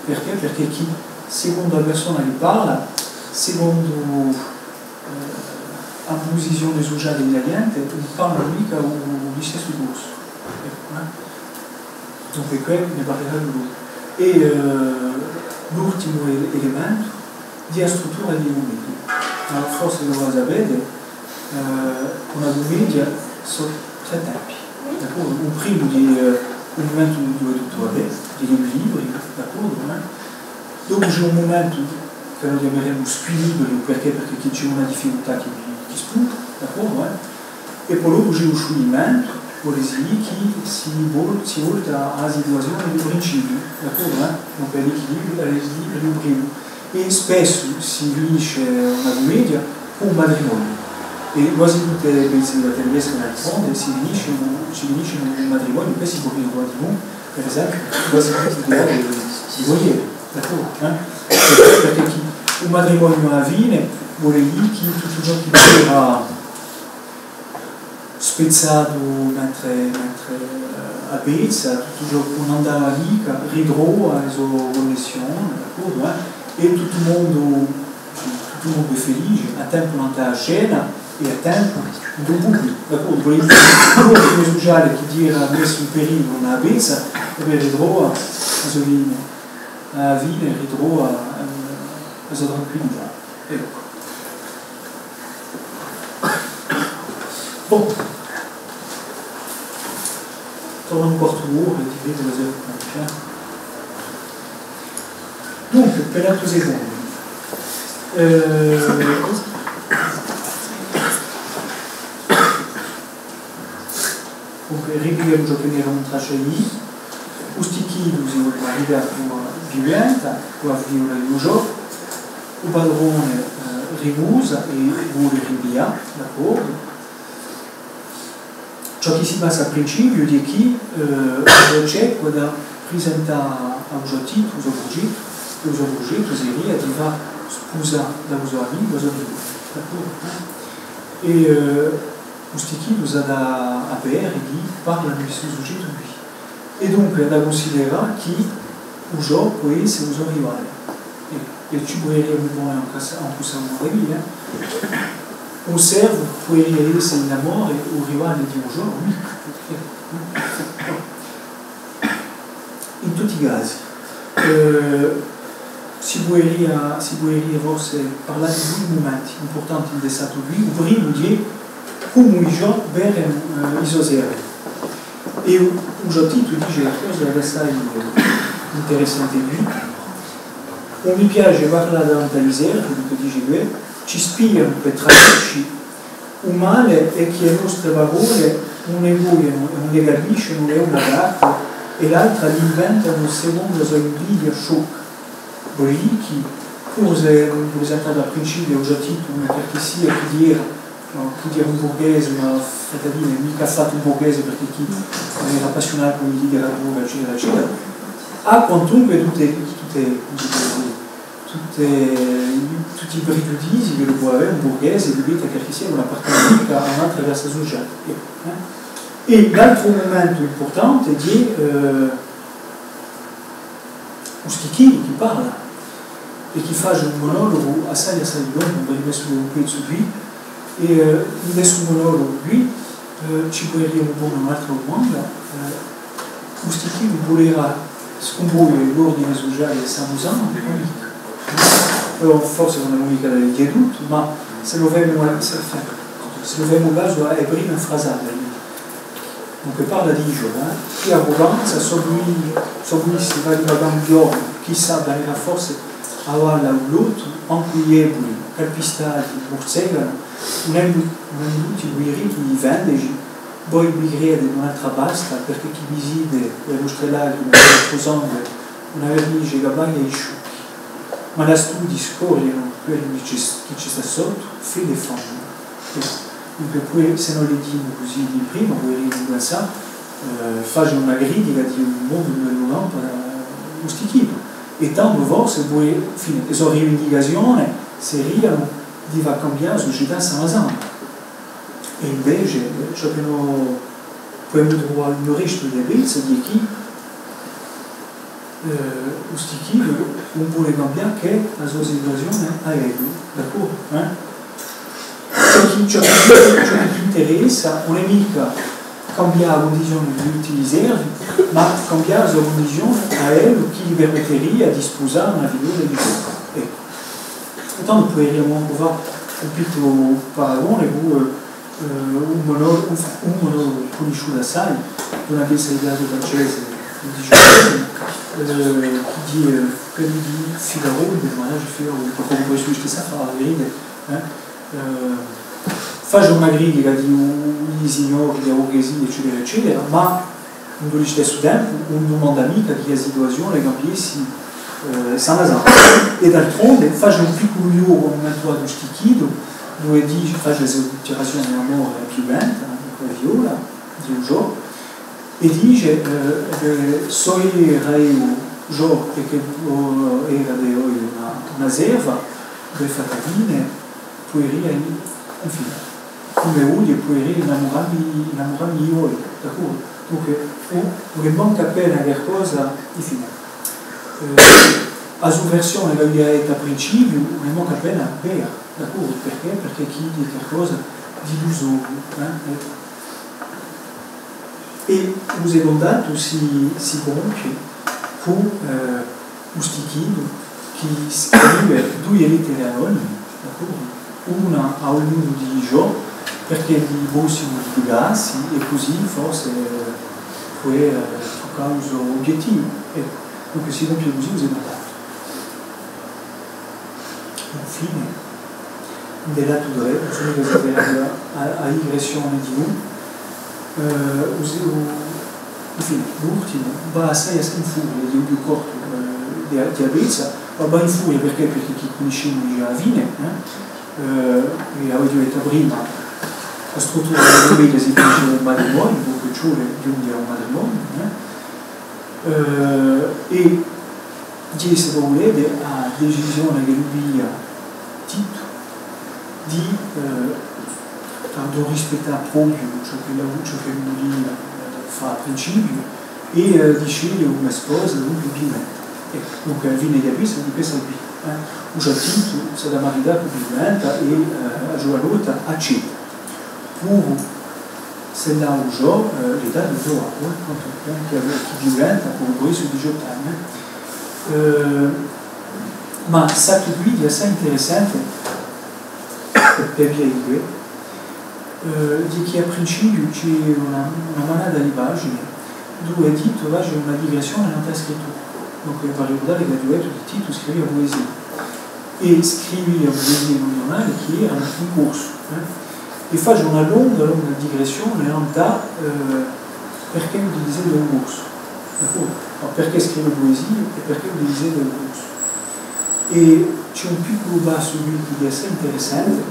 Perchè? Perchè chì, secondu a persona chì parla, secondu, eh, a pusizzione suciale di a ghjente, ùn parlanu micca u, u listessu corsu. Eccu, eh. Dunque, quì ne parlerà Lulu. È, eh, l'ultimu e-, elementu di a struttura di a cummedia. Allora, forse vo a sapete, eh, una cummedia sò trè tempi, d'accordu? Un primu di, eh, u mumentu duve tuttu và bè, di l'equilibriu, d'accordu, eh? Dopu ci hè un mumentu chì no chjameremu squilibriu, perchè? Perchè chì ci hè una difficultà chì, chì spunta, d'accordu, eh? È po dopu ci hè u sciuglimentu, vole dì chì si vol-, si volta à a situazione di principiu, d'accordu, eh? Dunque, à l'equilibriu, à l'equilibriu primu. È spessu si finisce una cummedia cù un matrimoniu. È guasi tutte e pezze di Battè la pesca in Alexandre si finisce cù, si finisce cù un matrimoniu, chì si pò vede quantunque, per esempiu, guasi tutti i teatri di, di Molière, d'accordu, eh? Perchè, perchè chì un matrimoniu à a fine vole dì chì tuttu ciò chì era spezzatu mentre, mentre, eh, a pezza, tuttu ciò chì ùn andava micca, ritrova e so cunnessione, d'accordu, eh? È tuttu u mondu, tuttu u mondu hè felice, à tempu nant'à a scena è à tempu in u publicu, d'accordu? Vole dì, l'ordine suciale chì era messu in periculu in a pezza, è bè, ritrova a so linea, à a fine ritrova, eh, a so tranquillità. Eccu. Bon. Torna un quartu d'ora è ti vecu a sera, eh. Dunque, per l'attu secondu, eh, dunque, ripigliemu ciò chì n'eramu in traccia di dì. U sticchitu si vole marità cù a Violetta, cù a figliola di u sgiò, u patrone, eh, ricusa è vole ripiglià, d'accordu? Ciò chì si passa à principiu hè chì, eh, u sgiò cerca da prisentà à u sgiò Titu u so prughjettu, è u so prughjettu seria di fà spusà da u so amicu a so figliola, d'accordu? È, eh, u sticchitu s'hà da avvede chì parla di stu sughjettu quì. È dunque hà da cunsiderà chì u sgiò pò esse u so rivale. È, è ci puderiamu pone ancu, ancu sta cummedia, eh. U servu puderia esse in amore u rivale di u sgiò, micca. In tutti i casi, eh, si puderia, si puderia forse parlà di dui mumenti impurtanti in stu quì. U primu hè cumu i sgiò vedenu, eh, i so servi. È u, u sgiò Titu dice una cosa assai, eh, interessante quì. Ùn mi piace parlà davanti à i servi, dunque dice quì, ci spianu per tradusce. U male hè chì e nostre parolle ùn ne voglianu è ùn ne capiscenu l'una l'altra, è l'altra l'inventanu secondu a so invidia sciocca. Vole dì chì, puru s'è ùn hè presentatu à principiu u sgiò Titu cum'è qualchissia chì era, nò, chì era un burghese, ma fattu à dì, micca fattu un burghese perchè chì ùn era appassiunatu di literatura, eccetera, eccetera, hà quantunque tutte, tutte, tutte tutti i pregiudizii chì pò avè un burghese di vita chì sia, ùn appartene micca à un'altra classe suciale. Eh? È l'altru mumentu impurtante hè, eh, u sticchitu chì parla è chì face un monologu assai, assai longu, ùn v'aghju messu un pezzu quì, è, eh, in stu monologu quì, eh, ci puderiamu pone un'altra dumanda, eh, u sticchitu puderà scumpoie l'ordine suciale chì stemu usandu, ùn hè micca. Però forse ùn hè micca da dì tuttu, ma s'è no femu, s'è, s'è no femu casu à e prime frasate, dunque parla di ciò, eh, chì arruganza, s'o vulessi, s'o vulessi fà di un ghjornu, chì sà, valerà forse a valle à u lottu, ancu i debuli, calpistati, murzecanu, ùn emu, ùn emu tutti u dirittu di difendeci, voi vi create d'un'altra pasta, perchè chì vi site, eh, e vostre lacrime, u sangue, una vernice chì bagna i sciucchi. Ma l'astuzii scorrenu quellu chì ci, chì ci stà sottu, fede è fangu. Eccu. Dunque, poi, s'è no leghjimu cusì di prima, poi ricumincià, eh, face una critica di un mondu induve lampa, eh, u stichitu. È tandu forse poi, infine, e so rivindicazione serianu di fà cambià a sucetà sanasana. È invece, eh, ciò chì no pudemu truvà in u restu di a pezza, hè chì eh, u stichitu ùn vole cambià chè a so situazione à ellu, d'accordu? Eh? Ciò chì, ciò chì, ciò chì l'interessa ùn hè micca cambià a cundizione di tutti i servi, ma cambià a so cundizione à ellu chì li permetteria di spusà una figliola di sò. Eccu. È tandu puderiamu ancu fà un picculu paragone cù, eh, eh, un monolu-, un, un monolu cunnisciutu assai, d'una pezza di teatru francese, dicemu, eh, di, eh, quellu di Figarondi, ma ùn hè Figarondi, perchè pò esse u stessu affare, vedete, eh? Eh, face una critica di u, di i signori, di a burghesia, eccetera, eccetera, ma in u listessu tempu, ùn dumanda micca chì a situazione cambiessi, eh, sana sana. È d'altronde, face un picculu ghjocu à un mumentu datu stichitu, duve dice, face a so dichjarazione d'amore più lenta, di quella figliola, di u Ghjò, è dice, eh, eh, s'o era eiu Ghjò, è chì, eh, era di voi una, una serva, v'hè fatta bè, puderia, infine, cum'è vogliu, puderia innamurà mi, innamurà mi di voi, d'accordu? Dunque, ùn, ùn hè mancu appena qualcosa, infine, eh, a so versione chì avia dettu à principiu, ùn hè mancu appena vera, d'accordu? Perchè? Perchè chì hè qualcosa d'illusoriu, eh? È u secondu attu si, si compie cù, eh, u stichitu chì scrive duie lettere anonime, d'accordu? Una à ognunu di i Ghjò, perch'elli possinu litigà si, è cusì forse, eh, pò, eh, tuccà u so obiettivu. Eccu, dunque si compie cusì u secondu attu. Infine, in l'attu trè, ùn sò micca s'è v'arriva à, à a digressione di u, eh, u si-, u, infine, l'ultimu, và assai in furia, hè u più cortu, eh, di a, di a pezza, ma và in furia perchè, perchè chì cunniscimu digià a fine, eh? Eh, è l'aghju detta prima, a struttura di a cummedia si finisce cù un matrimoniu, dunque ci vole ghjunghje à un matrimoniu, eh? Eh, è ghjè, s'è vo vulete, a decisione ch'ellu piglia Titu di, eh, d'ùn rispettà propiu ciò ch'ellu, ciò ch'ellu vulia, eh, fà à principiu, è, eh, di sceglie una sposa, dunque, Piumenta. È dunque, à a fine di a pezza, di quessa quì, eh, u Ghjò Titu s'hà da marità cù Piumenta è, eh, a ghjuvanotta accetta. Puru s'ella hà u Ghjò, eh, l'età di u so babbu, eh, quantunque, eh, chì, chì Piumenta, puru, puru essa diciottu anni, eh. Eh, ma st'attu quì hè assai interessante, per via di què, eh, di chì à principiu ci hè una, una manata di pagine duve Titu face una digressione nant'à a scrittura. Dunque, v'arricurdate ch'aghju dettu chì Titu scrivia puesia. È scrivia puesie in un ghjurnale chì era in corsu, eh? È face una longa, longa digressione nant'à, eh, perchè utilizà u corsu, d'accordu? Ma perchè scrive puesie è perchè utilizà u corsu? È ci hè un picculu passu quì chì hè assai interessante,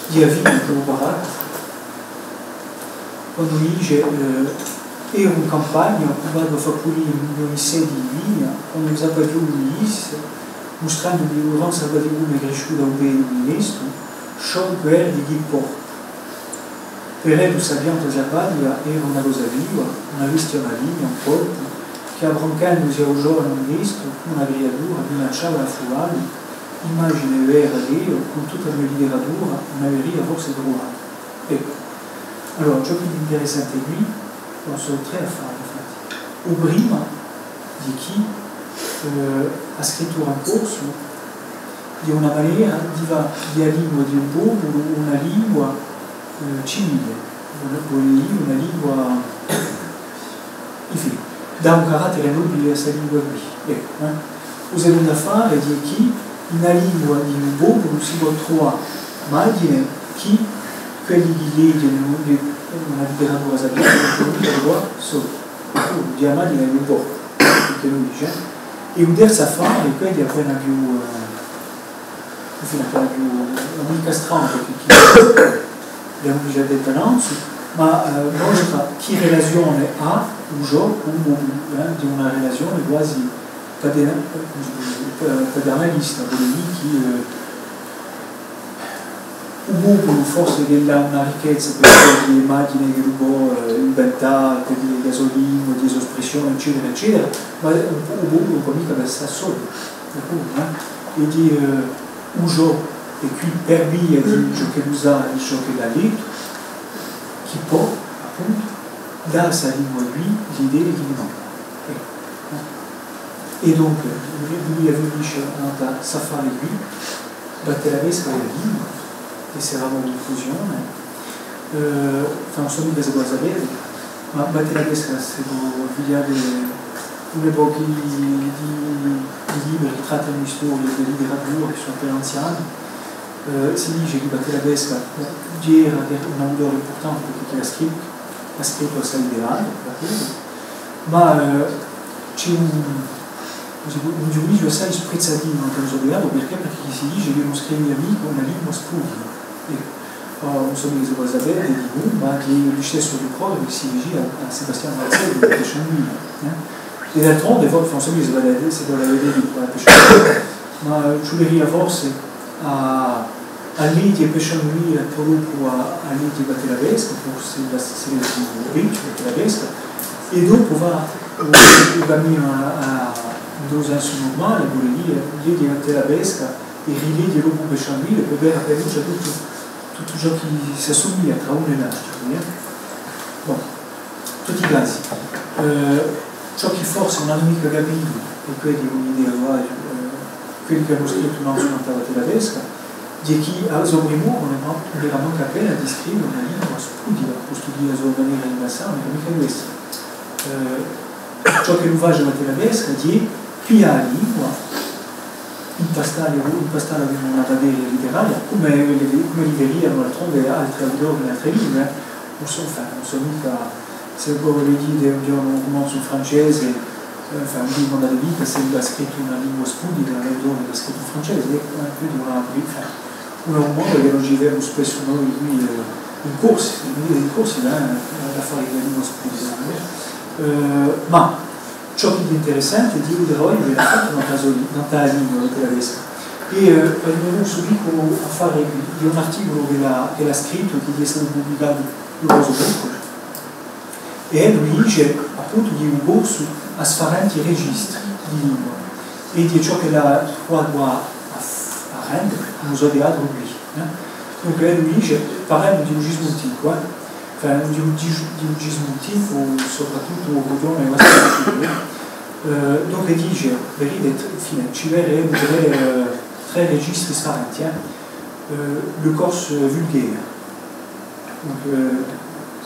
di a fine di u paragrafu, quandu dice, eh, eru in campagna, occupatu à fà pulì i mo sedi di vigna, quandu un sapaghjolu mi disse, mustrandu mi u gran sapaticone crisciutu à u pedi di u lestu, sciò quel di chì portu. Per eddu sta pianta sapatica era una cosa viva, una bestiona vigna, un corpu, chì abbrancandusi à u sole in lestu, cum'è una criatura, minacciava d'affullallu, imagine vera ch'eiu, cun tutta a mo literatura, ùn averia forse truvatu. Eccu. Allora, ciò chì hè interessante quì, sò trè affari, infatti. U primu, di chì, eh, a scrittura in corsu hè una manera di fà di a lingua di un populu una lingua, eh, civile, vole dì una lingua, infine, dà un carattere nobile à sta lingua quì. Eccu, eh. U secondu affare hè chì in a lingua di un populu si pò truvà maghjine chì quelli chì leghjenu una literatura sapiente ùn ponu micca truvà solu. Di a maghjina di un populu, chì ùn dice. È u terzu affare, quellu hè appena più, eh, infine, appena più, eh, ùn hè micca stranu, perchè chì L'avemu digià detta nanzu, ma, eh, mostra chì relazione hà u ghjò cù u populu, eh, di una relazione quasi paterna-, eh, paternalista, vole dì chì, eh, u populu forse chì hà una ricchezza per via di e machine chì lu pò, eh, inventà, per via di a so lingua, di a so spressione, eccetera, eccetera, ma u, u populu ùn pò micca pensà solu, d'accordu, eh? È di, eh, u ghjò, è quì per via di ciò ch'ellu sà, di ciò ch'ellu hà lettu, chì pò, appuntu, dà à sta lingua quì l'idea di un nome. Eccu. È dunque, lui, lui finisce nant'à st'affare quì, Vattelapesca è a lingua, è seremu a cunclusione. Eh, enfin, ùn sò micca s'è vo a sapete, ma Vattelapesca, s'è vo pigliate un pocu di, di libri chì trattanu di storia è di literatura, chì sò appena anziani, eh, si dice chì Vattelapesca, eh, era un autore impurtante perchè hà scrittu, hà scrittu assai di l'altru, d'accordu? Ma, eh, ci hè un, un ghjudiziu assai sprezzativu in termini di, perchè? Perchè si dice chì ùn scrivia micca una lingua spudida. È, eh, ùn sò micca s'è vo a sapete, dicu, ma chì listessu Ricròtoli si riferisce à, à Sebastianu Marzelli, di Pesciu Anguilla, eh? È d'altronde, forse, ùn sò micca s'è vo a, s'è vo a vedete quì, Pesciu Anguilla, ma ci vuleria forse à, à leghje Pesciu Anguilla è po dopu à, à leghje Vattelapesca, forse la stessa lezione, Vattelapesca, è dopu fà u, u caminu à, à, in u sensu nurmale, vole dì, leghje Vattelapesca è rileghje dopu Pesciu Anguilla, per vede appena tuttu, tuttu ciò chì s'assumiglia trà unu è l'altru, eh? Bon. Tutti i casi, eh, ciò chì forse ùn anu micca capitu, è quelli chì ùn idea, eh, quelli chì anu scrittu nanzu nant'à Vattelapesca, hè chì a so primura ùn era, ùn era mancu appena di scrive una lingua spudida, postu chì a so manera di pensà ùn era micca questa. Eh, ciò ch'ellu face Vattelapesca, hè piglià a lingua, impastalla, impastalla cum'è una materia literaria, cum'è, cum'è li farianu d'altronde altri autori in altre lingue, eh. Ùn sò, enfin, ùn sò micca, s'è vo leghjite un ghjornu un rumanzu in francese, eh, enfin, ùn vi dumandate micca s'ellu hà scrittu in una lingua spudida, l'autore chì hà scrittu in francese, eh, quindi una, enfin, una dumanda chì no ci femu spessu noi quì, eh, in Corsica, in Corsica, eh, l'affare di a lingua spudida, eh. Eh, ma ciò chì hè interessante, dicu, di vede, hè fattu nant'à a so-, nant'à a lingua Vattelapesca. È, eh, per un picculu affare, hè un articulu ch'ellu hà, ch'ellu hà scrittu, chì hè statu publicatu u corsu, è ellu dice, appuntu, chì u corsu hà sfarenti registri di lingua, è di ciò ch'ellu hà pruatu à, à rende, ùn sò di altru quì, eh? Dunque, ellu dice, parlemu di u Cismu anticu, eh? Enfin, di u, di u, di u Cismu anticu, soprattuttu u rughjone è u Bastardu, eh, dunque dice, vedete, infine, ci vole trè, eh, trè registri sfarenti, eh. Euh, le corse vulgaire. Donc, euh,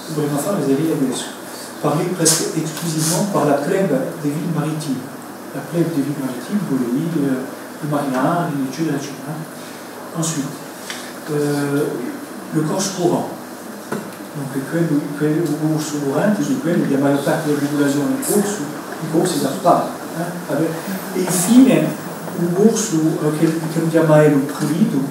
u primu affare seria quessu. Parlé presque exclusivement par la plèbe des villes maritimes. La plèbe des villes maritimes, vole dì, euh, i marinari, eccetera, eccetera. Ensuite, euh, le corse courant. Donc, quellu, quellu, u corsu currente, hè quellu chì a maiò parte di a pupulazione corsa, i Corsi a parla, eh? Vabbè. È infine, un corsu, eh, chì, chì chjamemu u pulitu,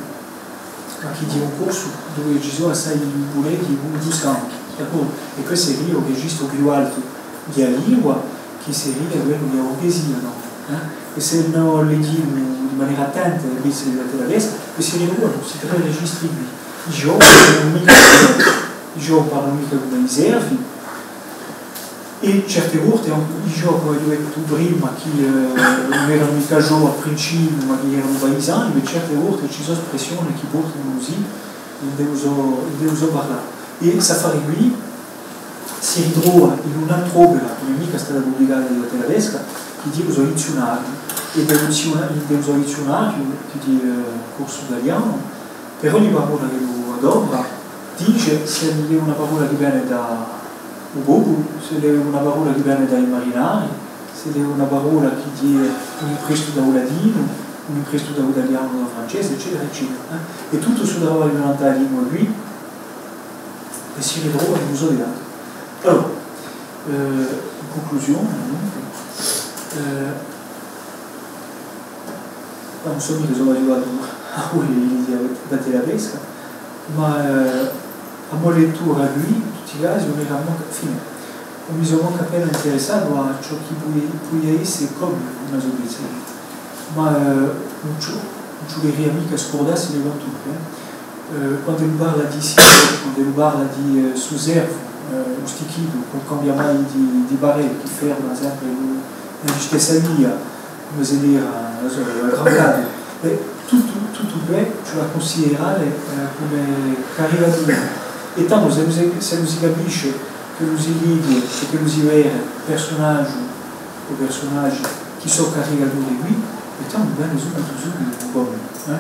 ma chì hè un corsu duve ci sò assai puleddi, u tuscanu, d'accordu? È questu seria u registru più altu di a lingua, chì seria quellu di a burghesia, nò? Eh? È s'è no leghjimu di manera attenta, invece di a tedesca, è si ritruvanu sti trè registri quì. I ghjovani ùn parlanu micca, i ghjovani ùn parlanu micca cum'è i servi, è certe volte ancu i ghjovani, cum'è aghju dettu prima, chì, eh, ùn eranu micca ghjovani à principiu, ma chì eranu paisani, è certe volte ci sò spressioni chì portanu cusì, in u so, in u so parlà. È st'affari quì si ritrova in un'altra opera, chì ùn hè micca stata publicata di a tedesca, chì dicu u so dizziunariu, è in u so dizziuna-, in u so dizziunariu, chì hè, eh, corsu-talianu, per ogni parolla ch'ellu adopra, dice s'ella hè una parolla chì vene da u populu, s'ella hè una parolla chì vene da i marinari, s'ella hè una parolla chì hè un imprestu da u latinu, un imprestu da u talianu, da u francese, eccetera, eccetera, eh. È tuttu stu travagliu nant'à a lingua quì, è si ritrova in u so teatru. Allora, eh, in cunclusione, dunque, eh, ùn sò micca s'o aghju arrivatu à a fine di a, di a tedesca, ma, eh, A mo lettura, quì, in tutti i casi, ùn era mancu, infine, ùn mi sò mancu appena interessatu à ciò chì pudi-, pudia esse cum'è una so pezza. Ma, eh, ùn ci, ùn ci vuleria micca scurdassi di quantunque, eh. Eh, quand'ellu parla di Signore, quand'ellu parla di, eh, stu servu, eh, u stichitu, chì ùn cambia mai di, di parè, chì ferma sempre in, in a stessa via, cum'è s'ellu era, ùn sò, un gran cane. È tuttu, tuttu què ci vole à cunsiderà, eh, cum'è caricaturi. È tandu s'ellu si, s'ellu si capisce ch'ellu si vede è ch'ellu si vede persunagiu o persunaghji chì sò caricaturi quì, è tandu vene subitu, subitu un pocu, eh?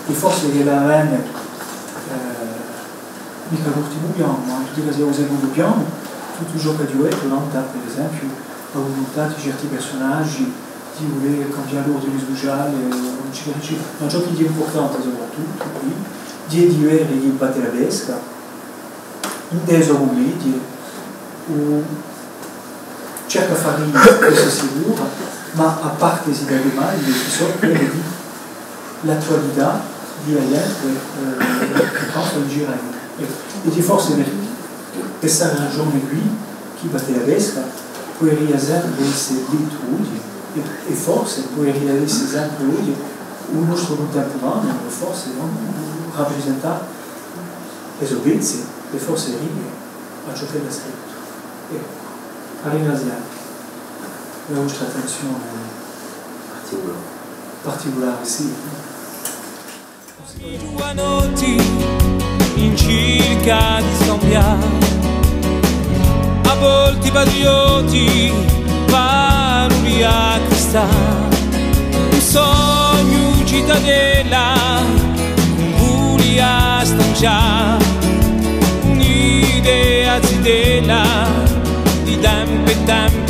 È forse ch'ella vene, eh, micca à l'ultimu pianu, ma in tutti i casi à u secondu pianu, tuttu ciò ch'aghju dettu, Dante, per esempiu, a vuluntà di certi persunaghji di vulè cambià l'ordine suciale, eh, eccetera, eccetera. Ma ciò chì hè impurtante, soprattuttu, quì, hè di vede chì Vattelapesca, in e so cummedie, u cerca à fà ride, quessa hè sicura, ma à partesi da dumande chì sò quelle di l'attualità di a ghjente, eh, chì passa in giru. È, è hè forse per, per sta ragione quì chì Vattelapesca puderia sempre esse lettu oghje, è, è forse puderia esse sempre oghje u nostru cuntempuraneu, forse, nò? Raprisentà e so pezze, è forse ride à ciò ch'ellu hà scrittu. Eccu, à ringrazià vi. È a vostra attenzione particulare. Particulare, sì. Ghjuvanotti in circa di scambià, à volti patriotti, valuri à acquistà, un sognu citadella, vulia stancià, un'idea zitella, di tempu è tempu